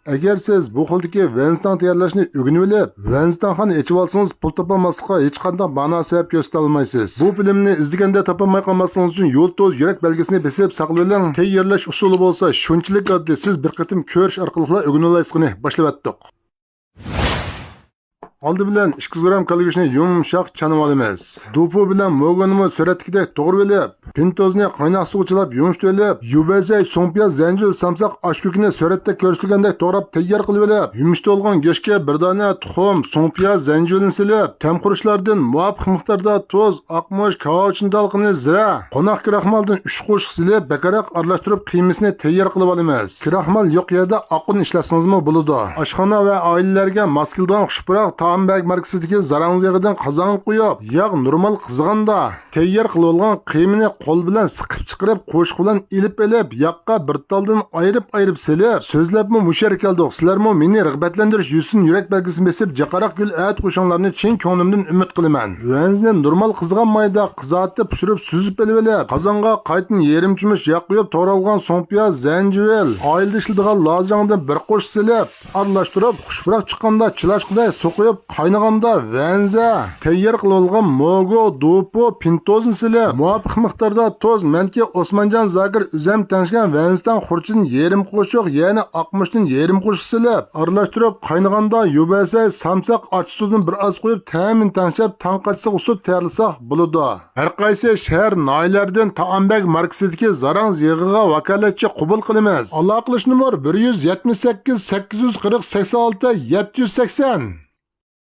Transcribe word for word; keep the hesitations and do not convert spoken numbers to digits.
ئەگەر سىز بۇ خىلدىكى ۋەنزتاڭ تەييارلاشنى ئۆگىنىۋېلىپ، ۋەنزتاڭخانا ئېچىۋالسىڭىز، پۇل تاپالماسلىققا ھېچقانداق مانا سەۋەب كۆرسىتەلمەيسىز. بۇ فىلىمنى ئىزدىگەندە تاپالماي قالماسلىقىڭىز ئۈچۈن يۇلتۇز يۈرەك بەلگىسىنى بېسىپ ساقلىۋېلىڭ. تەييارلاش ئۇسۇلى بولسا شۇنچىلىك ئاددىي، سىز بىر قېتىم كۆرۈش ئارقىلىقلا ئۆگىنىۋالايسىز. قېنى، باشلىۋەتتۇق. ئالدى بىلەن ئىككى يۈز گرام كالىگۈشنى يۇمشاق چانىۋالىمىز. دۇپۇ بىلەن موگونىمۇ سۈرەتتىكىدەك توغرىۋېلىپ، پىنتوزنى قايناق سۇغا چىلاپ يۇمشىتىۋېلىپ، يۇبەسەي، سۇڭپىياز، زەنجىۋىل، سامساق، ئاچ كۆكىنى سۈرەتتە كۆرسىتىلگەندەك توغراپ تەييار قىلىۋېلىپ، يۇمشىتىۋالغان گۆشكە بىر دانە تۇخۇم، سۇڭپىياز، زەنجىۋىلنى سېلىپ، تەمخۇرۇچلاردىن مۇۋاپىق مىقداردا تۇز، ئاقمۇچ، كاۋاۋىچىن تالقىنى، زىرە، قوناق كراخمالدىن ئۈچ قوشۇق سېلىپ، بەكرەك ئارىلاشتۇرۇپ، قىيمىسىنى تەييار قىلىۋالىمىز. كراخمال يوق يەردە ئاق ئۇن ئىشلەتسىڭىزمۇ بولىدۇ. ئاشخانا ۋە ئائىلىلەرگە ماس كېلىدىغان خۇشپۇراق تائام بەگ ماركىسىدىكى زاراڭزا يېغىدىن قازانغا قۇيۇپ، ياغ نورمال قىزىغاندا، تەييار قىلىۋالغان قىيمىنى قول بىلەن سىقىپ چىقىرىپ، قوشۇق بىلەن ئېلىپ ئېلىپ، ياغقا بىر تالدىن ئايرىپ ئايرىپ سېلىپ، سۆزلەپمۇ مۇشۇ يەرگە كەلدۇق. سىلەرمۇ مېنى رىغبەتلەندۈرۈش يۈزىسىدىن يۈرەك بەلگىسىنى بېسىپ، جاقاراق گۈل ئەتە قوشۇڭلارنى چىن كۆڭلۈمدىن ئۈمىد قىلىمەن. ۋەنزنى نورمال قىزغان مايدا قىزارتىپ، پىشۇرۇپ، سۈزۈپ ئېلىۋېلىپ، قازانغا قايتىدىن يېرىم چۆمۈچ ياغ قۇيۇپ، توغرالغان سۇڭپىياز، زەنجىۋىل، ئائىلىدە ئىشلىتىدىغان لازاڭدىن بىر قوشۇق سېلىپ، ئارىلاشتۇرۇپ، خۇشپۇراق چىققاندا چىلاشقىدەك سۇ قۇيۇپ، قاينىغاندا ۋەنزە، تەييار قىلىۋالغان موگو، دۇپۇ، پىنتوزنى سېلىپ، مۇۋاپىق مىقداردا تۇز، مەنكى، ئوسمانجان، زاكىر، ئۈزۈم، تەڭشىگەن ۋەنزىدىن خۇرۇچىدىن يېرىم قوشۇق، يەنى ئاقمۇچتىن يېرىم قوشۇق سېلىپ، ئارىلاشتۇرۇپ، قاينىغاندا يۇبەسەي، سامساق، ئاچچىق سۇدىن بىر ئاز قۇيۇپ، تەمىنى تەڭشەپ، تاڭ قاچىسىغا ئۇسۇپ تەييارلىساق بولىدۇ. ھەر قايسى شەھەر، ناھىيەلەردىن تائام بەگ ماركىسىدىكى زاراڭزا يېغىغا ۋاكالەتچى قوبۇل قىلىمىز. ئالاقىلىشىش نومۇر: بىر يۈز يەتمىش سەككىز، سەككىز يۈز قىرىق، سەكسەن ئالتە، يەتتە يۈز سەكسەن.